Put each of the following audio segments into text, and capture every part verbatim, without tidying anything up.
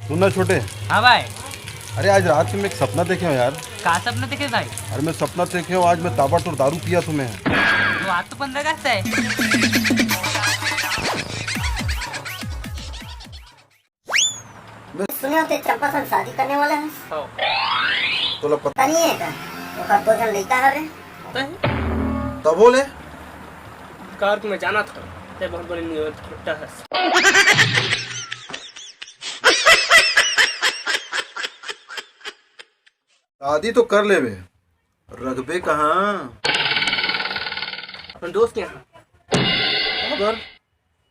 सुन ना छोटे। हाँ भाई। अरे, आज रात में मैं एक सपना देखे हूँ यार। का सपना देखे भाई? अरे, मैं सपना देखे हूँ, आज मैं ताबड़तोड़ दारू पिया तुम्हें। तो आज तो बंदा रहता है। मैं सुने होते चंपा सन शादी करने वाला है। हाँ। तोला पता नहीं है का? ओकर दो झन लइका हवे। पता है? तब बोले। कार में जाना था, ते बहुत बड़ी न्यूज खोटा है। शादी तो कर लेबे, रखबे कहाँ? अपन दोस्त के यहाँ। काबर?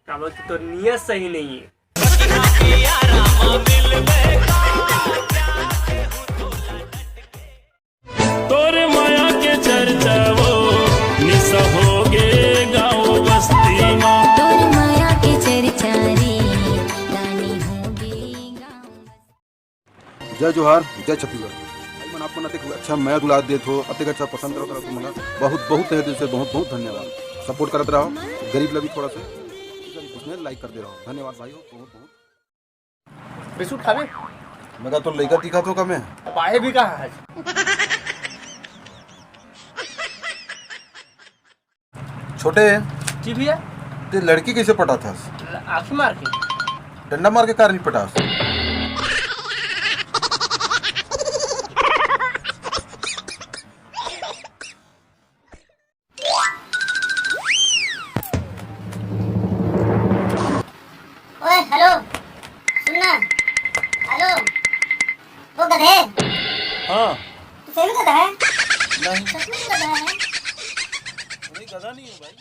काबर कि तोर नियत सही नहीं है। तोर माया के चर्चा वो निशा होगे गाँव बस्ती मा। तोर माया के चर्चा रे रानी होगे गाँव। जय जोहार, जय छत्तीसगढ़। भाई मन, आप मन अतेक अच्छा मया दुलार देत हो, अतेक अच्छा पसंद करत हो, तुमन ला बहुत, बहुत तहे दिल से बहुत, बहुत धन्यवाद। सपोर्ट करत रहो, गरीब ला भी थोड़ा से, उसने लाइक कर दे रहो। धन्यवाद भाई हो, बहुत, बहुत। बिस्कुट खाबे? मैं का तो लइका दिखात हो का मैं? पाए भी कहाँ है? छोटे, जी भैया। ते लड़की कैसे पटाथस? आँखी मार के। डंडा मार के कार नहीं पटास? ओए, हेलो, सुन ना। हेलो, वो गधे। हाँ। तू सही में गधा है? नहीं। सच में गधा है? नहीं, गधा नहीं हूँ भाई।